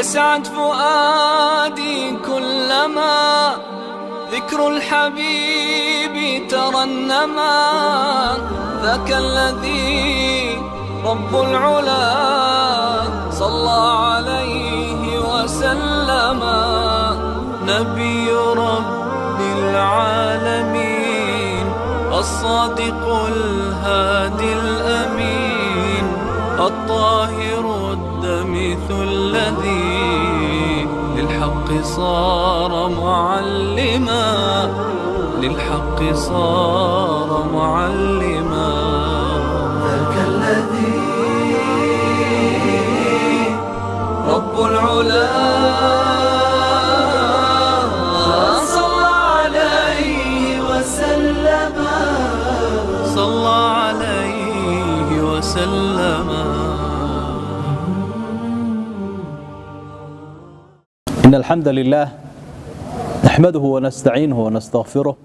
يسعد فؤادي كلما ذكر الحبيب ترنما، ذاك الذي رب العلا صلى عليه وسلم، نبي رب العالمين الصادق الهادي الأمين الطاهر الدمث الذي للحق صار معلما، للحق صار معلما. ذاك الذي رب العلا صلى عليه وسلم، صلى عليه وسلم. إن الحمد لله نحمده ونستعينه ونستغفره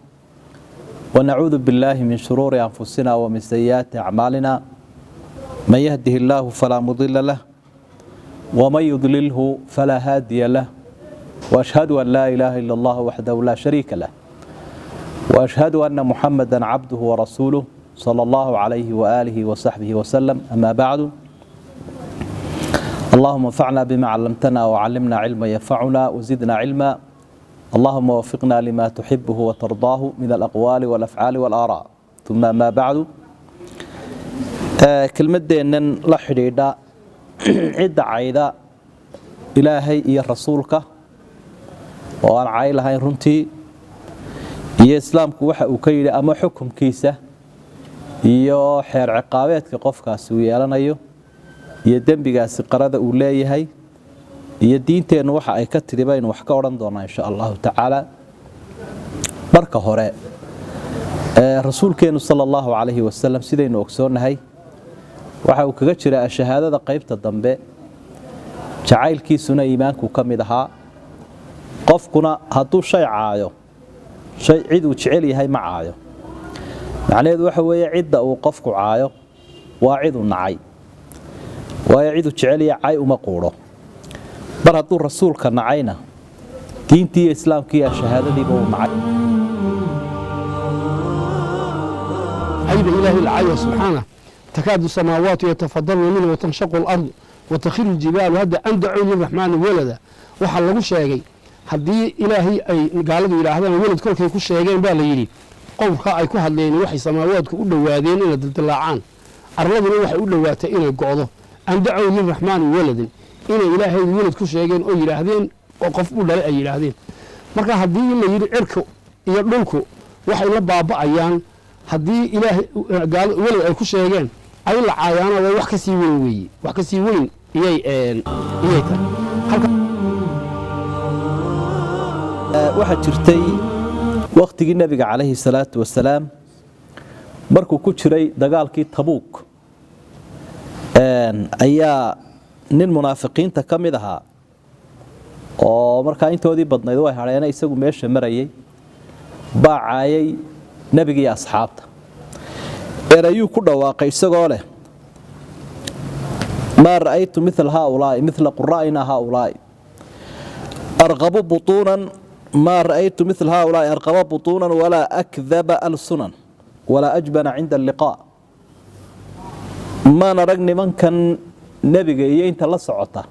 ونعوذ بالله من شرور أنفسنا ومن سيئات أعمالنا، من يهده الله فلا مضل له ومن يضلله فلا هادي له، وأشهد أن لا إله إلا الله وحده لا شريك له، وأشهد أن محمدا عبده ورسوله صلى الله عليه وآله وصحبه وسلم. أما بعد، اللهم انفعنا بما علمتنا وعلمنا علما ينفعنا وزدنا علما، اللهم وفقنا لما تحبه وترضاه من الأقوال والأفعال والآراء، ثم ما بعد. Kelmadeennan la xidhiidha cidda cayda Ilaahay iyo rasuulka oo aan cay lahayn runtii, iyo Islaamku waxa uu ka yidhi ama xukunkiisa iyo xeer ciqaabeedka qofkaasi uu yeelanayo iyo dembigaasi qarada uu leeyahay iyo diinteennu waxa ay ka tidhi baynu wax ka odhan doonaa insha allahu tacaala. Marka hore, rasuulkeennu sala allahu calayhi wasalam, sidaynu ogsoonnahay, waxa uu kaga jiraa shahaadada qaybta dambe, jacaylkiisuna iimaanku ka mid ahaa. Qofkuna hadduu shay caayo, shay cid uu jecel yahay ma caayo. Macnaheedu waxa weeye, cidda uu qofku caayo waa cid uu nacay, waayo ciduu jecel yahay cay uma quudho. Mar hadduu rasuulka nacayna, diintii iyo islaamkii iyo shahaadadiiba uu nacay. Cayda Ilaahay la caayo subxaanah, تكاد السماوات يتفضلن منه وتنشق الأرض وتخر الجبال هدا أن دعوا للرحمن ولدا. Waxaa lagu sheegay haddii Ilaahay ay gaaladu yidhaahdaan welad, kolkay ku sheegeen baa la yidhi qowlka ay ku hadleen waxay samaawaadku u dhowaadeen inay dildilaacaan, arladuna waxay u dhowaatay inay go'do. أن دعوا للرحمن ولدا, inay Ilaahay welad ku sheegeen oo yidhaahdeen oo qof u dhalay ay yidhaahdeen. Marka haddii la yidhi cirku iyo dhulku waxay la baaba'ayaan haddii Ilaahay welad ay ku sheegeen, ay la caayaana waa wax ka sii weyn weeye, wax ka sii weyn iyay tahay. Waxaa jirtay wakhtigii Nebiga calayhi salaatu wasalaam, markuu ku jiray dagaalkii Tabuuk, ayaa nin munaafiqiinta ka mid ahaa oo markaa intoodii badnayd way hadheene isagu meesha marayay baa caayay nebiga iyo asxaabta. Erayuu ku dhawaaqay isagoo leh: "ما رأيت مثل هؤلاء، مثل قرائنا هؤلاء أرغب بطونا، ما رأيت مثل هؤلاء أرغب بطونا ولا أكذب ألسنا ولا أجبن عند اللقاء." Maan arag nimankan nebiga iyo inta la socota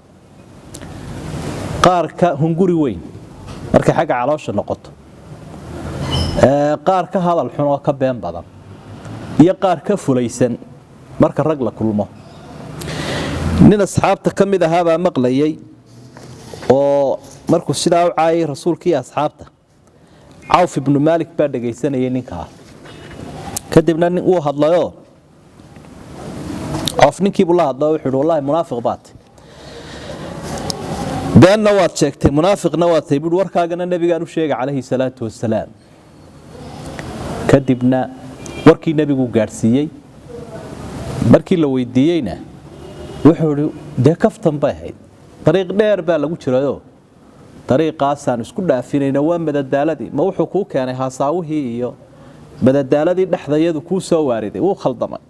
qaar ka hunguri weyn markay xagga caloosha noqoto, qaar ka hadal xun oo ka been badan, iyo qaar ka fulaysan marka rag la kulmo. Nin asxaabta ka mid ahaabaa maqlayay oo markuu sidaa u caayay rasuulkii asxaabta, Cawf ibnu Maalik baa dhegaysanayay ninkaa. Kadibna nin wuu hadlayoo Cawf ninkiibuu la hadlayo, wuxuu yidhi: "Wallahi munaafiq baad tahay, beenna waad sheegtay, munaafiqna waad tahay." Buui: "Warkaagana nebigaan u sheegay calayhi salaatu wasalaam." Kadibna warkii nebigu gaadhsiiyey. Markii la weydiiyeyna wuxuu idhi: "Dee kaftan bay ahayd, dariiq dheer baa lagu jirayoo dariiqaasaan isku dhaafinayna, waa madadaaladii. Ma wuxuu kuu keenay haasaawihii iyo madadaaladii dhexdayadu kuu soo waariday? Wuu khaldamay,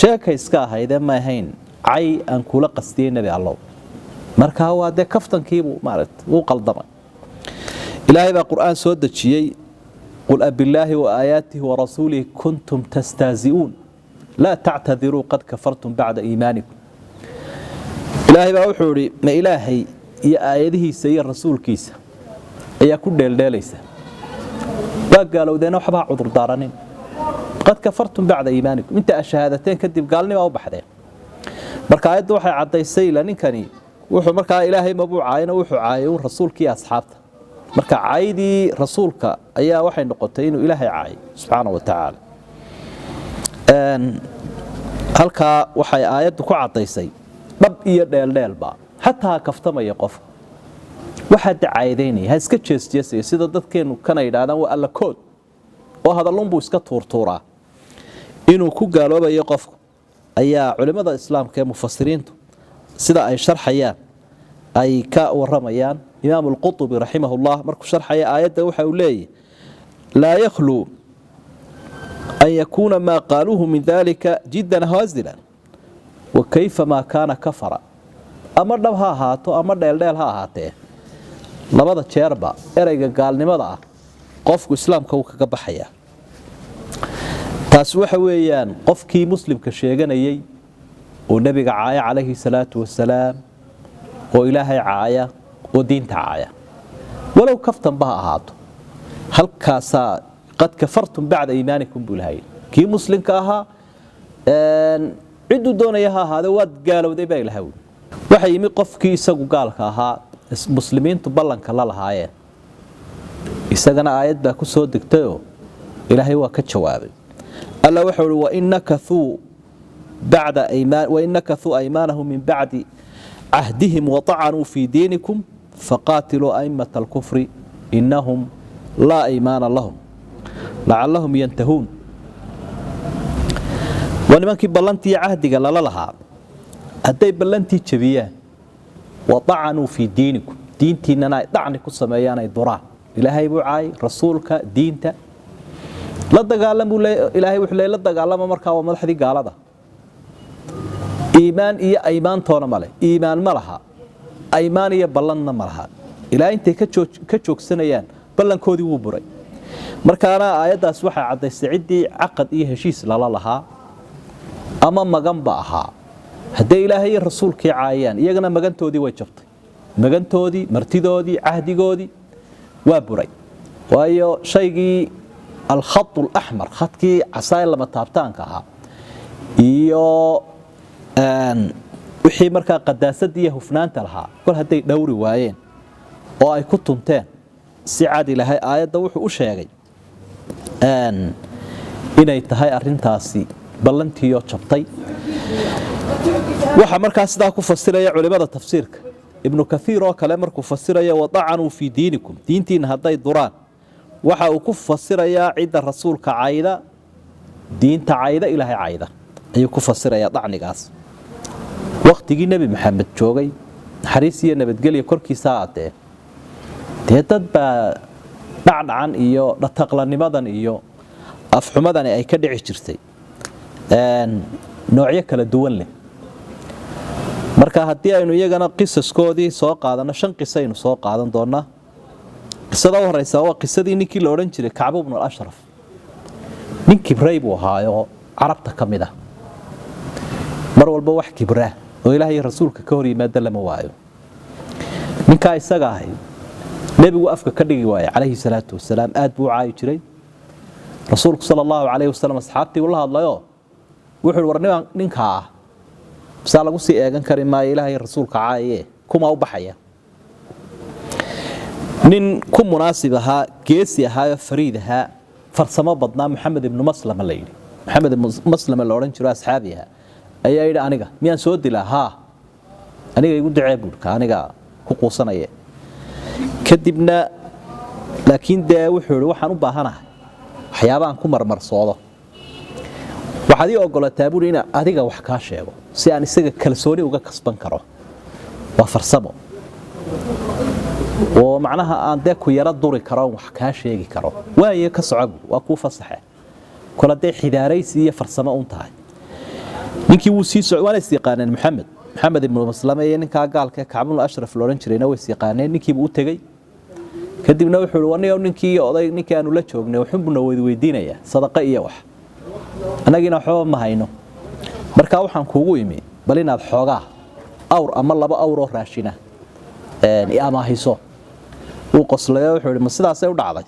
sheeka iska ahaydee ma ahayn cay aan kula qastiyey, Nebi Allow." Markaa waa dee kaftankiibuu maaragta wuu qaldamay. Ilaahay baa qur-aan soo dejiyey: "Qul abillaahi wa aayaatihi warasuulihi kuntum tastahzi'uun, laa tactadiruu, qad kafartum bacda iimaanikum." Ilaahay baa wuxuu idhi: ma Ilaahay iyo aayadihiisa iyo rasuulkiisa ayaa ku dheeldheelaysa? Waa gaalowdeena, waxbaa cudurdaaranin. "Qad kafartum bacda iimaanikum", inta aad shahaadateen kadib gaalnimaa u baxdeen. Marka aayaddu waxay caddaysay ila ninkani wuxuu markaa Ilaahay mabuu caayina, wuxuu caayay uun rasuulkii asxaabta. Marka caydii rasuulka ayaa waxay noqotay inuu Ilaahay caayay subxaana wa tacaala. Halkaa waxay aayaddu ku caddaysay dhab iyo dheeldheelba, xataa kaftamaya qofka waxaa dacaadeynaya, ha iska jeesjeesaya, sida dadkeennu kana yidhahdaan waa alla kood oo hadallunbuu iska tuurtuuraa, inuu ku gaaloobayo qofku ayaa culimmada islaamka ee mufasiriintu sida ay sharxayaan ay ka waramayaan. Imaam Alqutubi raximahullah markuu sharxaya aayadda waxa uu leeyahy: "Laa yakhluu an yakuuna maa qaaluuhu min dalika jiddan haazilan, wa kayfa maa kaana kafara." Ama dhab ha ahaato ama dheeldheel ha ahaatee, labada jeerba ereyga gaalnimada ah qofku islaamka wuu kaga baxayaa. Taasi waxa weeyaan qofkii muslimka sheeganayay oo nebiga caaya calayhi salaatu wasalaam, oo Ilaahay caaya, oo diinta caaya, walow kaftanba ha ahaato. Halkaasaa "qad kafartum bacda iimaanikum" buu ilahay. Kii muslimka ahaa, cidduu doonaya ha ahaade, waad gaalowday baa Ilahay. Waxa yimi qofkii isagu gaalka ahaa, muslimiintu ballanka la lahaayeen. Isagana aayad baa ku soo degtayoo Ilaahay waa ka jawaabay. Alla wuxuu uhi: "Wain nakathuu aymaanahum min bacdi cahdihim waطacanuu fii diinikum, faqaatiluu aimata alkufri, inahum laa aymaana lahum, lacalahum yantahuun." Waa nimankii ballantii cahdiga lala lahaa. Hadday ballantii jebiyaan, "waطacanuu fii diinikum", diintiinana ay dacni ku sameeyaan, ay duraan, Ilaahay buu caayay, rasuulka, diinta, la dagaalamuu. Ilaahay wuxuu leey: la dagaalama. Markaa waa madaxdii gaalada. Iimaan iyo aymaantoona male, iimaan ma laha, aymaan iyo ballanna ma laha. Ilaa intay ka joogsanayaan ballankoodii wuu buray. Markaana aayaddaas waxay caddaysay ciddii caqad iyo heshiis lala lahaa ama maganba ahaa, hadday Ilaahay iyo rasuulkii caayaan, iyagana magantoodii way jabtay, magantoodii, martidoodii, cahdigoodii waa buray. Waayo shaygii alkhat alaxmar, khadkii casaay lama taabtaanka ahaa, iyo wixii markaa qadaasadii iyo hufnaanta lahaa, kol hadday dhowri waayeen oo ay ku tunteen si cad, Ilaahay aayadda wuxuu u sheegay inay tahay arintaasi ballantiioo jabtay. Waxaa markaa sidaa ku fasiraya culimada tafsiirka, Ibnu Kaiir oo kale markuu fasiraya "wadacanuu fii diinikum", diintiina hadday duraan, waxa uu ku fasirayaa cidda rasuulka cayda, diinta cayda, Ilaahay cayda ayuu ku fasirayaa dacnigaas. Wakhtigii Nebi Maxamed joogay, naxariis iyo nabadgelya korkiisa aadee, dee dad baa dhacdhacan iyo dhataqlanimadan iyo afxumadani ay ka dhici jirtay, noocyo kala duwan leh. Marka haddii aynu iyagana qisaskoodii soo qaadano, shan qisaynu soo qaadan doonaa. Qisada u horeysa waa qisadii ninkii la odhan jiray Kacbu bnu Ashraf. Nin kibray buu ahaayoo carabta ka mid ah. Mar walba wax kibra oo Ilaah iyo rasuulka ka hor yimaada lama waayo. Ninkaa isaga ahay nebigu afka ka dhigi waayey calayhi salaatu wasalaam, aad buu u caayi jiray. Rasuulku sala allahu calayhi wasalam asxaabtii ula hadlayoo wuxuu war ninkaa ah saa lagu sii eegan kari maayo, Ilaah iyo rasuulka caayaye, kuma u baxaya? Nin ku munaasib ahaa, geesi ahaayoo fariid ahaa, farsamo badnaa, Maxamed ibnu Maslama la yidhi, Maxamed ibnu Maslama la odhan jiro, asxaabi ahaa, ayaa yidhi: "Aniga miyaan soo dilaa? Haa, aniga igu dacee," buurka, "aniga ku quusanaya." Kadibna laakiin dee wuxuu yidhi: "Waxaan u baahanahay waxyaaba aan ku marmarsoodo. Waxaad ii ogolataa," buuri, "inaan adiga wax kaa sheego si aan isaga kalsooni uga kasban karo." Waa farsamo oo macnaha aan dee ku yaro duri karo, wax kaa sheegi karo. "Waaye, ka soco," buuri, "waa kuu fasaxe." Kol hadday xidaaraysi iyo farsamo un tahay, ninkii wuu sii soc, waana is yaqaaneen Maxamed. Maxamed ibnu Maslame iyo ninkaa gaalka ee Kacbul Ashraf la odhan jirayna way is yaqaaneen. Ninkiibuu u tegey, kadibna wuxuu ihi: "Waniyo ninkii oday, ninkii aanu la joognay wuxuunbuna weydiinayaa sadaqa iyo wax, annagiina waxbaba ma hayno. Marka waxaan kuugu imi bal inaad xoogaa awr ama laba awroo raashina i amaahiso." Wuu qoslayo, wuxuu ihi: "Ma sidaasay u dhacday?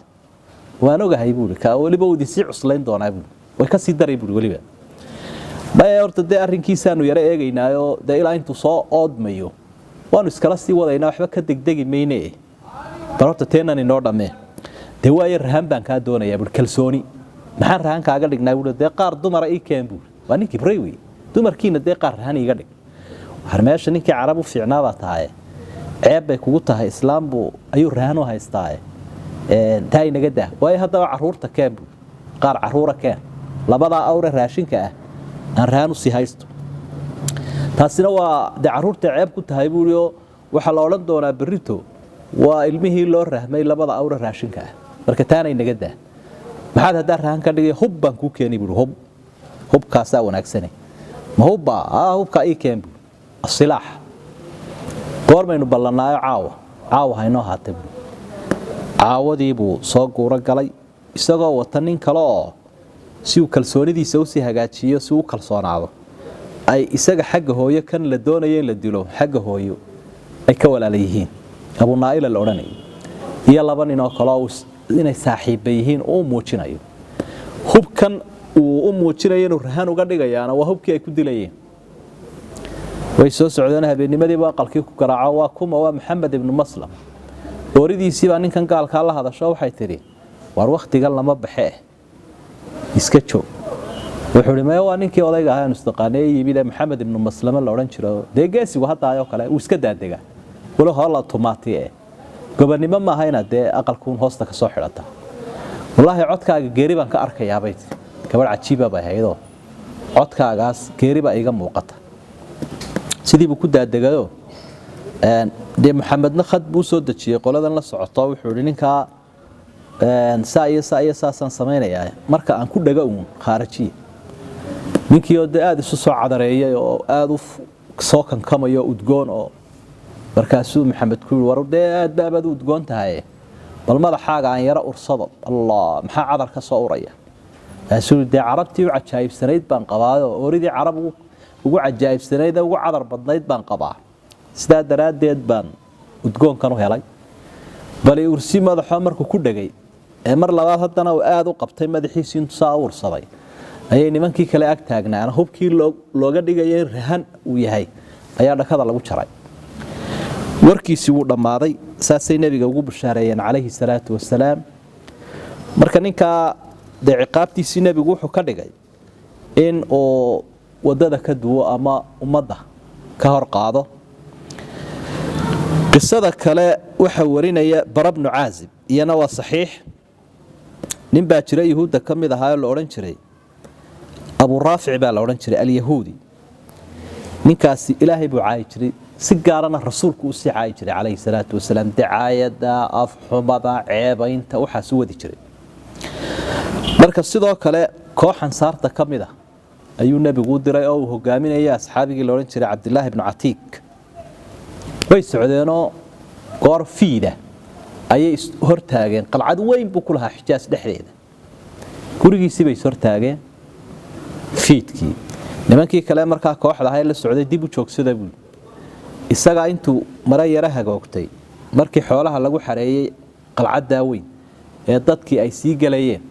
Waan ogahay," buui, "ka weliba uu idinsii cuslayn doonaa," buui, "way ka sii daray," buui. "Weliba maya, horta dee arrinkiisaanu yaro eegaynaayoo dee ilaa intuu soo oodmayo waanu iskala sii wadaynaa, waxba ka degdegi mayne, bal horta teenan inoo dhammee." "Dee waayo, rahan baan kaa doonayaa," buui, "kalsooni." "Maxaan rahan kaaga dhignaa?" buui. "Dee qaar dumara ii keen," buui. Waa nin kibray wey. "Dumarkiina dee qaar rahan iiga dhig." War meesha ninkii Carab u fiicnaa baa tahaye, ceeb bay kugu tahay, islaam buu ayuu rahan u haystaaye, taa inaga daa. "Waayo, haddaba caruurta keen," buui, "qaar caruura keen, labadaa awre raashinka ah aan rahan usii haysto." "Taasina waa dee caruurta ceeb ku tahay," buui, "oo waxaa la odhan doonaa berrito waa ilmihii loo rahmay labada awre raashinka ah, marka taana inaga daa." "Maxaad haddaa rahan ka dhigay?" "Hub baan kuu keenay," buui. "Hub, hubkaasaa wanaagsane." "Ma hubba? Hubkaa ii keen," buui, "asilaax. Goormaynu ballanaayo?" "Caawa, caawa haynoo haatay," buui. Caawadii buu soo guuro galay isagoo wata nin kale oo si uu kalsoonidiisa usii hagaajiyo, si uu u kalsoonaado, ay isaga xagga hooyo, kan la doonayo in la dilo xagga hooyo ay ka walaala yihiin, Abunaa'ila la odhanayay, iyo laba nin oo kale oo inay saaxiibba yihiin uu muujinayo. Hubkan uu u muujinayo inuu rahan uga dhigayaana waa hubkii ay ku dilayeen. Way soo socdeen, habeennimadiiba aqalkii ku garaaco. "Waa kuma?" "Waa Maxamed ibnu Maslam." Ooridiisii baa ninkan gaalkaa la hadasho, waxay tidhi: "Waar wakhtigan lama baxe, iska joog." Wuxuu ihi: "Maya, waa ninkii odayga ahaa aanu isnaqaanay ee yimid ee Maxamed ibnu Maslame la odhan jiro. Dee geesigu haddaayoo kale uu iska daadegaa, walo hore la tumaati eh, gobonnimo maaha inaad dee aqalkuun hoosta ka soo xidhata. Wallaahi codkaaga geeri baan ka arkayaabay." Tii gabadh cajiiba bay haydoo, "Codkaagaas geeri baa iiga muuqata." Sidii buu ku daadegayoo dee Maxamedna khad buu soo dejiyey qoladan la socoto. Wuxuu ihi: "Ninkaa saa iyo saa iyo saasaan samaynayaa, marka aan ku dhaga uun khaarajiya." Ninkii oo dee aada isu soo cadareeyay oo aada u soo kankamayo udgoon oo markaasuu Maxamed ku yii: "War dee aad baabaad u udgoon tahay, bal madaxaaga aan yaro ursado. Allah, maxaa cadar ka soo uraya?" Kaasuu: "Dee Carabtii u cajaa'ibsanayd baan qabaayo, ooridii Carab ugu cajaa'ibsanayd ee ugu cadar badnayd baan qabaa, sidaa daraaddeed baan udgoonkan u helay. Bali ursi madaxoo." Markuu ku dhegay ee mar labaad haddana uu aada u qabtay madaxiisii intuu saa u ursaday, ayay nimankii kale ag taagnaan hubkii looga dhigaya in rahan uu yahay ayaa dhakada lagu jaray. Warkiisii wuu dhammaaday. Saasay nebiga ugu bushaareeyeen calayhi salaatu wasalaam. Marka ninkaa dee ciqaabtiisii nebigu wuxuu ka dhigay in uu wadada ka duwo ama ummadda ka hor qaado. Qisada kale waxaa warinaya Bara bnu Caazib, iyana waa saxiix. Nin baa jira Yuhuudda ka mid ahaa oo la odhan jiray Abu Raafic baa la odhan jiray, Alyahuudi. Ninkaasi Ilaahay buu caayi jiray, si gaarana rasuulku uu sii caayi jiray calayhi salaatu wasalaam. Dacaayada, afxumada, ceebaynta, waxaas u wadi jiray. Marka sidoo kale koox Ansaarta ka mid ah ayuu nebigu u diray oo uu hogaaminayay asxaabigii la odhan jiray Cabdilaahi bnu Catiik. Way socdeenoo goor fiida ayay hortaageen qalcad weyn buu ku lahaa Xijaas dhexdeeda. Gurigiisii bay ishortaageen fiidkii. Nimankii kale markaa kooxda ahaa la socday: "Dib u joogsada," buui. Isagaa intuu mare yaro hagoogtay, markii xoolaha lagu xareeyey qalcaddaa weyn ee dadkii ay sii galayeen,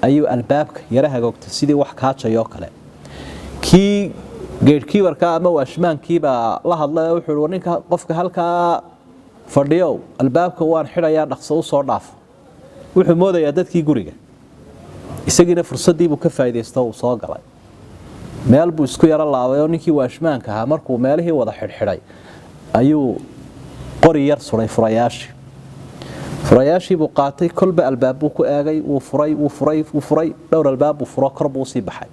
ayuu albaabka yaro hagoogtay sidii wax kaajayoo kale. Kii gatekeeperka ama watchmankiibaa la hadlay oo wuxuu war ninka qofka halkaa fadhiyow, albaabka waan xidhayaa, dhaqso u soo dhaaf. Wuxuu moodayaa dadkii guriga. Isagiina fursaddiibuu ka faa'iidaysto, uu soo galay. Meel buu isku yaro laabay oo ninkii watchmanka ahaa markuu meelihii wada xidhxidhay ayuu qori yar suray furayaashii. Furayaashii buu qaatay, kolba albaab buu ku eegay, wuu furay, wuu furay, wuu furay, dhowr albaab buu furo, kor buu usii baxay.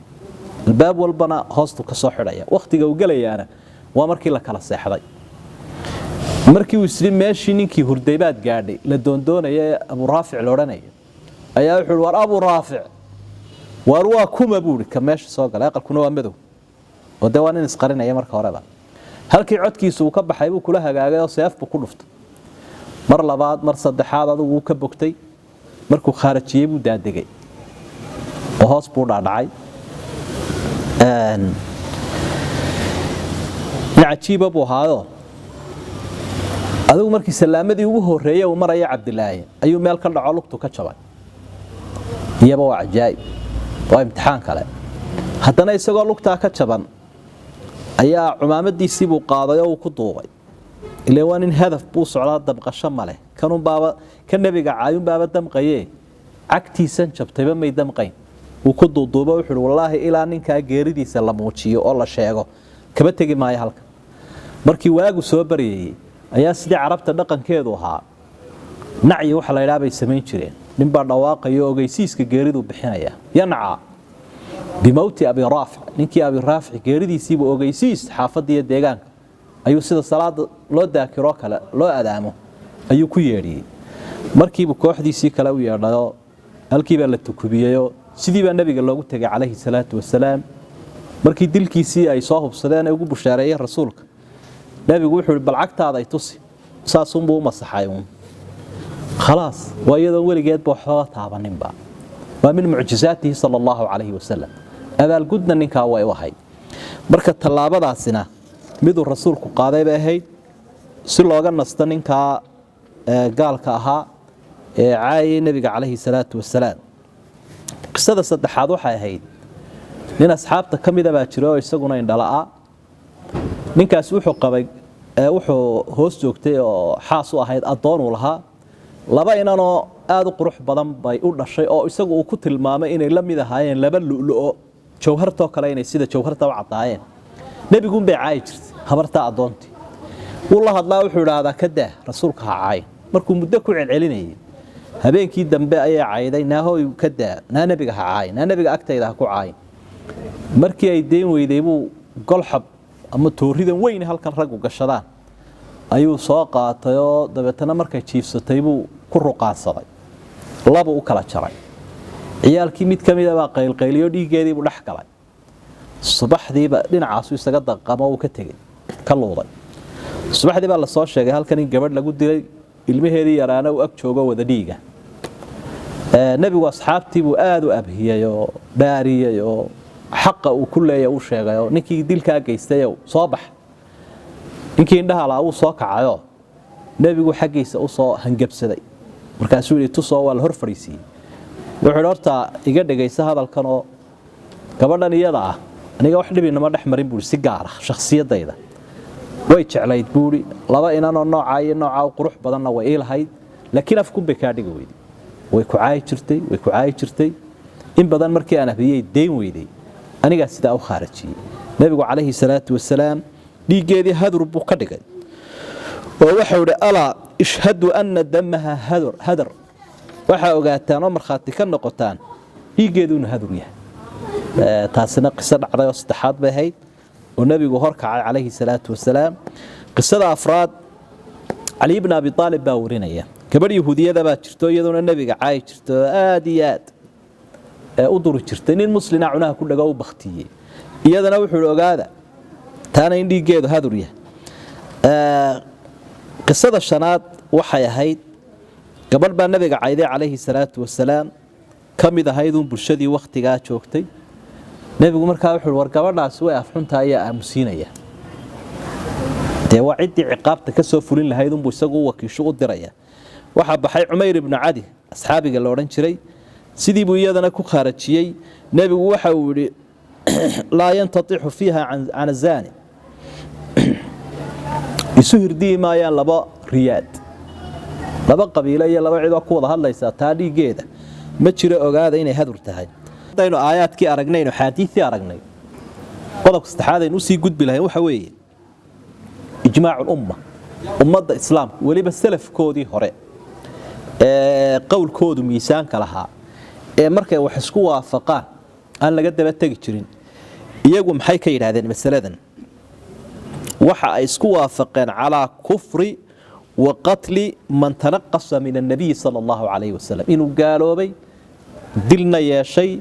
Albaab walbana hoostuu ka soo xidhaya. Wakhtiga uu gelayaana waa markii la kala seexday. Markii uu isli meeshii ninkii hurday baad gaadhay la doondoonaya ee Abu Raafic la odhanaya, ayaa wuxuu "War Abu Raafic, waar waa kuma?" buu ihi ka meesha soo galay. Aqalkuna waa madow oo dee waa nin isqarinaya marka horeba. Halkii codkiisu uu ka baxay buu kula hagaagay oo seef buu ku dhuftay. Mar labaad, mar saddexaad, adigu wuu ka bogtay. Markuu khaarajiyey buu daadegay oo hoos buu dhaadhacay. Nin cajiiba buu ahaayo. Adigu markii salaamadii ugu horreeyey uu maraya Cabdilaahi ayuu meel ka dhaco, lugtu ka jabay. Iyaba waa cajaa'ib, waa imtixaan kale. Haddana isagoo lugtaa ka jaban ayaa cumaamadiisii buu qaaday oo uu ku duubay. Ilaa waa nin hadaf buu socdaa, damqasho ma leh. Kanunbaaba ka nebiga caayunbaaba damqaye, cagtiisan jabtayba may damqayn. Wuu ku duuduubo, wuxuu uhi: "Wallaahi, ilaa ninkaa geeridiisa la muujiyo oo la sheego, kama tegi maayo halka." Markii waagu soo baryayey ayaa sidii Carabta dhaqankeedu ahaa nacyi waxa la idhaha bay samayn jireen. Ninbaa dhawaaqayo, ogeysiiska geeriduu bixinaya, yanca bimowti Abi Raafic. Ninkii Abi Raafic geeridiisiibuu ogeysiis xaafadda iyo deegaanka ayuu, sida salaada loo daakiroo kale loo adaamo, ayuu ku yeedhiyey. Markiibuu kooxdiisii kale u yeedhayoo halkiibaa la tukubiyeyoo sidii baa nebiga loogu tegay calayhi salaatu wasalaam. Markii dilkiisii ay soo hubsadeen ee ugu bushaareeyeen rasuulka, nebigu wuxuu ihi: "Bal cagtaada ay tusi." Saasunbuu u masaxay uun, khalaas. Waa iyadoon weligeedba waxbaba taabaninba. Waa min mucjizaatihi sala allahu calayhi wasalam. Abaalgudna ninkaa way u ahayd. Marka tallaabadaasina miduu rasuulku qaaday bay ahayd si looga nasto ninkaa gaalka ahaa ee caayay nebiga calayhi salaatu wasalaam. Qisada saddexaad waxay ahayd nin asxaabta ka mida baa jira oo isaguna indhala-a. Ninkaasi wuxuu qabay, wuxuu hoos joogtay oo xaas u ahayd addoonuu lahaa. Laba inanoo aada u qurux badan bay u dhashay oo isagu uu ku tilmaamay inay la mid ahaayeen laba lu'lu'o, jawhartoo kale, inay sida jawharta u caddaayeen. Nebiguunbay caayi jirtay habartaa addoontii. Wuu la hadlaa, wuxuu idhaahdaa: "Ka daa, rasuulka ha caayin." Markuu muddo ku celcelinayay, habeenkii dambe ayay cayday: "Naahooy, ka daa, naa nebiga ha caayin, naa nebiga agtayda ha ku caayin." Markii ay deyn weyday buu golxab ama tooridan weyn halkan raggu gashadaan ayuu soo qaatay oo dabeetana markay jiifsatay buu ku ruqaansaday, labu u kala jaray. Ciyaalkii mid ka mida baa qaylqayliyo, dhiiggeediibuu dhex galay. Subaxdiiba dhinacaasu isaga daqamo, uu ka tegey, ka luuday. Subaxdii baa lasoo sheegay halkan in gabadh lagu dilay, ilmaheedii yaraana uu ag joogo wada dhiiga. Nebigu asxaabtiibuu aada u abhiyey oo dhaariyey oo xaqa uu ku leeya u sheegay oo ninkii dilkaa geystay soo bax. Ninkii indhaha laa wuu soo kacayo, nebigu xaggiisa usoo hangabsaday. Markaasuu yidhi: "Tusoo." Waa la hor fadhiisiiyey. Wuxuu yidhi: "Horta iga dhegaysa hadalkan oo gabadhan iyada ah aniga wax dhibinama dhex marin," buui, "si gaar ah shakhsiyadayda way jeclayd," buuri, "laba inanoo noocaa iyo noocaa u qurux badanna way ii lahayd, laakiin afkunbay kaa dhigi weyday, way ku caayi jirtay, way ku caayi jirtay in badan. Markii aan ahbiyey deyn weyday, anigaa sidaa u khaarajiyey." Nebigu calayhi salaatu wasalaam dhiiggeedii hadur buu ka dhigay oo waxau idhi: "Alaa ishhadu anna damaha hadur hadar. Waxaa ogaataan oo markhaati ka noqotaan dhiiggeeduunu hadur yahay." Taasina qiso dhacday oo saddexaad bay ahayd oo nebigu horkacay calayhi salaatu wasalaam. Qisada afraad Cali bn Abi Aalib baa warinaya. Gabadh Yahuudiyada baa jirto, iyaduna nebiga caayi jirta oo aada iyo aad u duri jirtay. Nin muslina cunaha ku dhago u baktiyey. Iyadana wuxuu hi: "Ogaada taana in dhiiggeedu hadur yahay." Qisada shanaad waxay ahayd gabadh baa nabiga cayday calayhi salaatu wasalaam, ka mid ahayd uun bulshadii wakhtigaa joogtay. Nebigu markaa wuxuu war gabadhaasi way afxunta ayaa aamusiinaya. Dee waa ciddii ciqaabta ka soo fulin lahayd unbuu isagu u wakiisho u diraya. Waxaa baxay Cumayr ibnu Cadi, asxaabiga la odhan jiray. Sidii buu iyadana ku khaarajiyey. Nebigu waxa uu yidhi: "Laa yantatixu fiiha canazaani." Isu hirdiyi maayaan laba riyaad, laba qabiilo iyo laba cidoo ku wada hadlaysaa taa dhiiggeeda ma jiro. Ogaada inay hadur tahay. Haddaynu aayaadkii aragnaynu, xaadiidtii aragnay, qodobka saddexaad aynu usii gudbi lahayn waxa weeye ijmaacu lumma, ummadda islaamka, weliba salafkoodii hore ee qowlkoodu miisaanka lahaa, ee markay wax isku waafaqaan aan laga daba tegi jirin, iyagu maxay ka yidhahdeen masaladan? Waxa ay isku waafaqeen calaa kufri wa qatli man tanaqasa min annabiyi sala allahu calayhi wasalam, inuu gaaloobay, dilna yeeshay.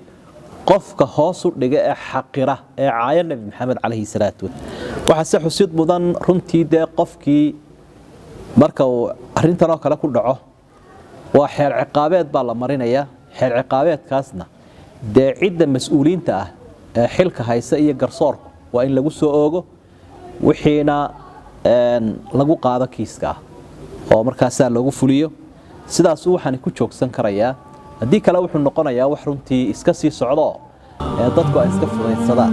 Qofka hoos u dhiga ee xaqira ee caaya Nebi Maxamed calayhi salaatu wasallam, waxaa se xusid mudan runtii dee qofkii marka uu arrintan oo kale ku dhaco, waa xeer ciqaabeed baa la marinayaa. Xeer ciqaabeedkaasna dee cidda mas-uuliyiinta ah ee xilka haysa iyo garsoorku waa in lagu soo oogo, wixiina lagu qaado kiiska ah oo markaasaa loogu fuliyo. Sidaasuu waxaan ku joogsan karayaa. Haddii kale wuxuu noqonayaa wax runtii iska sii socdo ee dadku ay iska fudaydsadaan.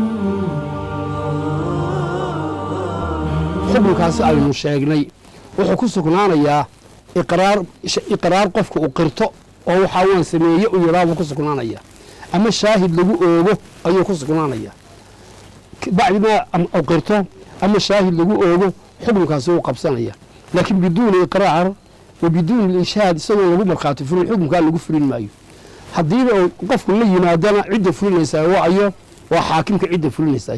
Xukunkaasi aynu sheegnay wuxuu ku sugnaanayaa iqraar, iqraar qofka uu qirto oo waxaa waan sameeye uu yidhaa buu ku sugnaanaya, ama shaahid lagu oogo ayuu ku sugnaanaya. Bacdimaa uu qirto ama shaahid lagu oogo, xukunkaasi wuu qabsanaya. Laakiin biduuni iqraar wa biduuni ishaad, isagoo lagu markhaati furin, xukunkaa lagu fulin maayo. Haddiiba uu qofku la yimaadana, cidda fulinaysaa waa ayo? Waa xaakimka cidda fulinaysaa.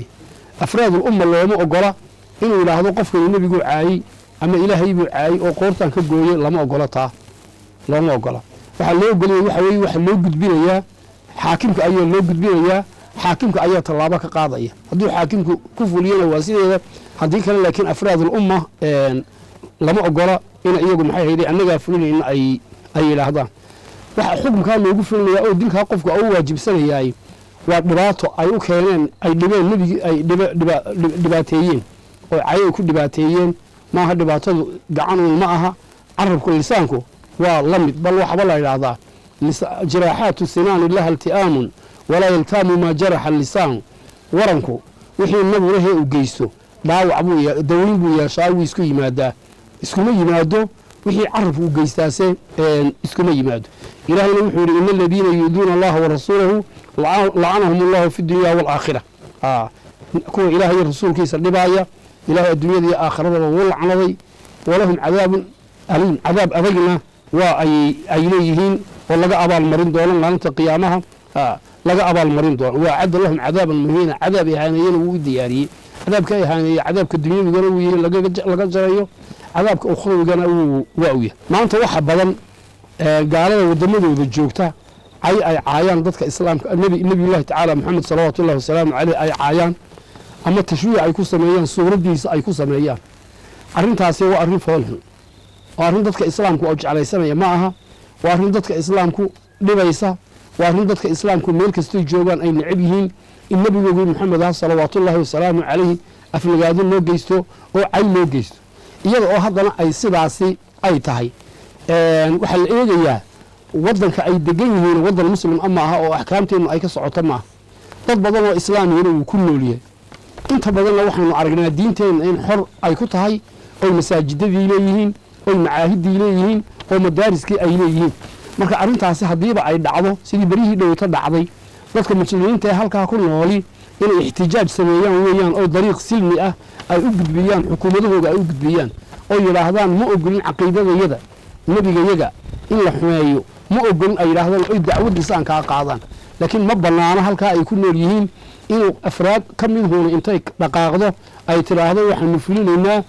Afraadul umma looma ogola inuu yidhaahdo qofkani nebiguu caayey ama ilaahay buu caayey oo qoortaan ka gooyey. Lama ogola, taa looma ogola. Waxaa loo ogolaya waxa weeye, waxaa loo gudbinayaa xaakimka ayaa loo gudbinayaa. Xaakimka ayaa tallaabo ka qaadaya. Hadduu xaakimku ku fuliyana waa sideeda, haddii kale laakiin afraadul umma lama ogola ina iyagu maxay hayday annagaa fulinayna ay yidhaahdaan. Waxaa xukunkaa loogu fulinayaa oo dilkaa qofka u waajibsanayaay waa dhibaato ay u keeneen, ay dhibeen nebigii, ay dhibaateeyeen oo cay ay ku dhibaateeyeen. Maaha dhibaatadu gacanuun ma aha, carabku, lisaanku waa la mid. Bal waxba la yidhaahdaa jiraaxaatu sinaani laha ilti'aamun walaa yaltaamu maa jaraxa lisaanu. Waranku wixii naburahee uu geysto dhaawac buu, daweyn buu yeeshaa, wuu isku yimaadaa. Iskuma yimaado wixii carabku uu geystaase, iskuma yimaado. Ilaahayna wuxuu yidhi: "Ina aladiina yu'duuna Allaha warasuulahu lacanahum Allahu fi dunya waalaakhira." Kuwa Ilaahay rasuulkiisa dhibaaya, Ilahay adduunyada iyo aakhiradaba wuu lacnaday. Walahum cadaabun aliim, cadaab adagna waa ay leeyihiin oo laga abaalmarin doono maalinta qiyaamaha, laga abaalmarin doono. Wa acadda lahum cadaaban muhiina, cadaab ihaaneeyena wuu u diyaariyey. Cadaabka ihaaneeye cadaabka dunyawigana wuu yahay, laga jarayo, cadaabka ukhrawigana waa u yahay. Maanta waxa badan gaalada wadamadooda joogta cay ay caayaan dadka islaamka, Nebiyullahi tacaala Moxamed salawaatu ullahi wasalaamu caleyh ay caayaan, ama tashwiic ay ku sameeyaan, suuraddiisa ay ku sameeyaan. Arrintaasi waa arrin foolxun oo arrin dadka islaamku oo jeclaysanaya ma aha. Waa arrin dadka islaamku dhibaysa, waa arrin dadka islaamku meel kastoy joogaan ay necab yihiin, in nebigoogii Maxamed ah salawaatullaahi wasalaamu calayhi aflagaado loo geysto oo cay loo geysto. Iyada oo haddana ay sidaasi ay tahay, waxaa la eegayaa waddanka ay degan yihiin waddan muslim ma aha oo axkaamteennu ay ka socoto maaha. Dad badan oo islaamiyana wuu ku nool yahay. Inta badanna waxaynu aragnaa diinteenna in xor ay ku tahay, oy masaajidadii leeyihiin, oy macaahidii leeyihiin, oo madaariskii ay leeyihiin. Marka arrintaasi haddiiba ay dhacdo sidii beryihii dhowto dhacday, dadka muslimiinta ee halkaa ku nooli inay ixtijaaj sameeyaan weeyaan, oo dariiq silmi ah ay u gudbiyaan xukuumadahooga, ay u gudbiyaan oo yidhaahdaan ma ogolin caqiidadayada, nebigayaga in la xumeeyo ma ogolin ay yidhaahdaan, oy dacwad lisaankaa qaadaan. Laakiin ma bannaano halkaa ay ku nool yihiin inuu afraad ka midhuuna intay dhaqaaqdo ay tidhaahdo waxaanu fulinaynaa,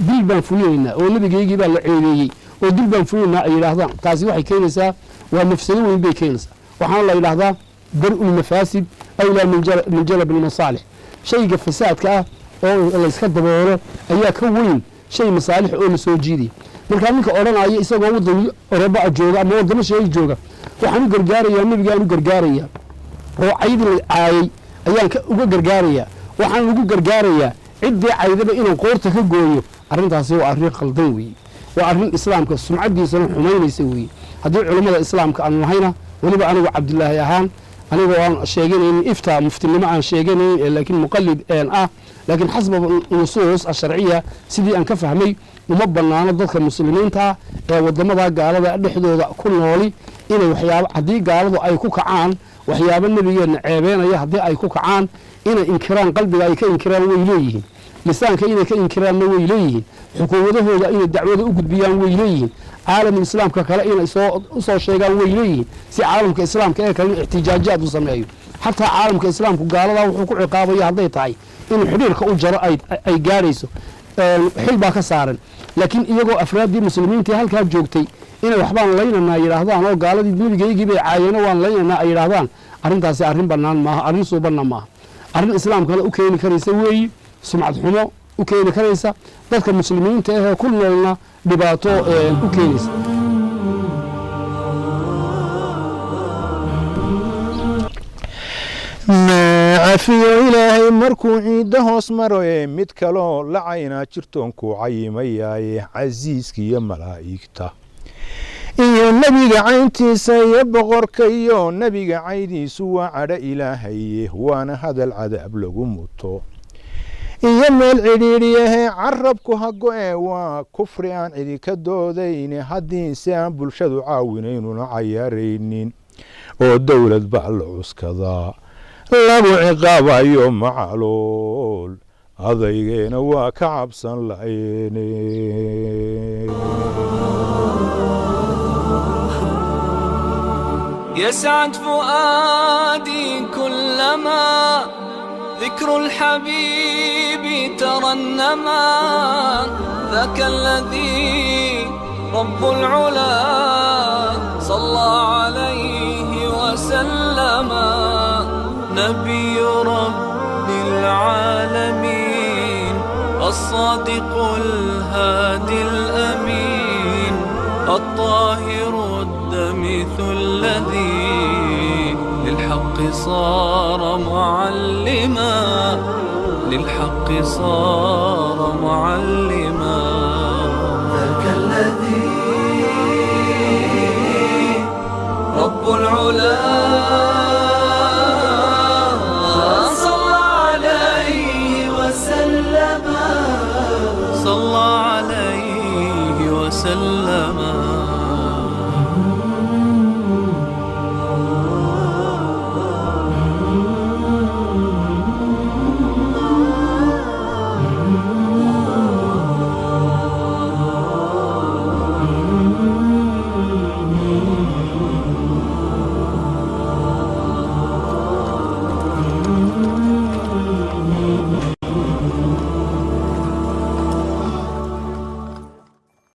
dil baan fulinaynaa oo nebigaygii baa la ceebeeyey oo dil baan fulinaynaa ay yidhaahdaan. Taasi waxay keenaysaa waa mafsado weyn bay keenaysaa. Waxaana la yidhaahdaa dar'u lmafaasid awlaa min jalab almasaalix. Shayga fasaadka ah oo layska daboolo ayaa ka weyn shay masaalix oo la soo jiidaya. Markaa ninka odhanaya isagoo waddan Oroba jooga ama waddamo sheey jooga, waxaan u gargaarayaa nebigaan u gargaarayaa oo caydii la caayay ayaan uga gargaarayaa, waxaan ugu gargaarayaa ciddii caydaba inaan qoorta ka gooyo, arrintaasi waa arrin khaldan weeye, waa arrin islaamka sumcaddiisana xumaynaysa weeye. Haddii culummada islaamka aanu nahayna, weliba anigu Cabdilaahi ahaan, anigoo aan sheeganaynin ifta muftinimo aan sheeganaynin, laakiin muqallid ah, laakiin xasba nusuus asharciya sidii aan ka fahmay, uma bannaano dadka muslimiinta ah ee waddamada gaalada dhexdooda ku nooli inay waxyaabo, haddii gaaladu ay ku kacaan waxyaabo nebigeenna ceebeenaya, haddii ay ku kacaan inay inkiraan. Qalbiga ay ka inkiraan way leeyihiin, lisaanka inay ka inkiraanna way leeyihiin, xukuumadahooda inay dacwada u gudbiyaan way leeyihiin, caalamul islaamka kale inay soo usoo sheegaan way leeyihiin, si caalamka islaamka ee kale in ixtijaajaad u sameeyo. Xataa caalamka islaamku gaaladaa wuxuu ku ciqaabaya hadday tahay inuu xidhiirka u jaro ay gaarayso, xil baa ka saaran. Laakiin iyagoo afraaddii muslimiinta halkaa joogtay Inay waxbaan laynaynaa yidhaahdaan oo gaaladii nebigaygii bay caayeen oo waan laynaynaa ay yidhaahdaan, arrintaasi arrin bannaan maaha, arrin suubanna maaha, arrin islaamkana u keeni karaysa weeyi sumcad xumo u keeni karaysa, dadka muslimiinta ahee ku noolna dhibaato u keenaysa. Macafiyo Ilaahay markuu ciidda hoos maro ee mid kaloo la caynaa jirtoon ku cayimayaaye, casiiska iyo malaa'igta iyo nebiga cayntiisa iyo boqorka iyo nebiga caydiisu waa cadho Ilaahaye, waana hadal cadaab lagu muto iyo meel cidhiidhiyahe carabku ha go-e, waa kufri aan cidi ka doodayne, haddii si aan bulshadu caawinaynuna cayaaraynin oo dowlad baa la cuskadaa lagu ciqaabayo macalool adaygeena waa ka cabsan la'ayne. يسعد فؤادي كلما ذكر الحبيب ترنما، ذاك الذي رب العلا صلى عليه وسلم، نبي رب العالمين، الصادق الهادي الأمين، الطاهر الدمث الذي للحق صار معلما، للحق صار معلما، ذاك الذي رب العلا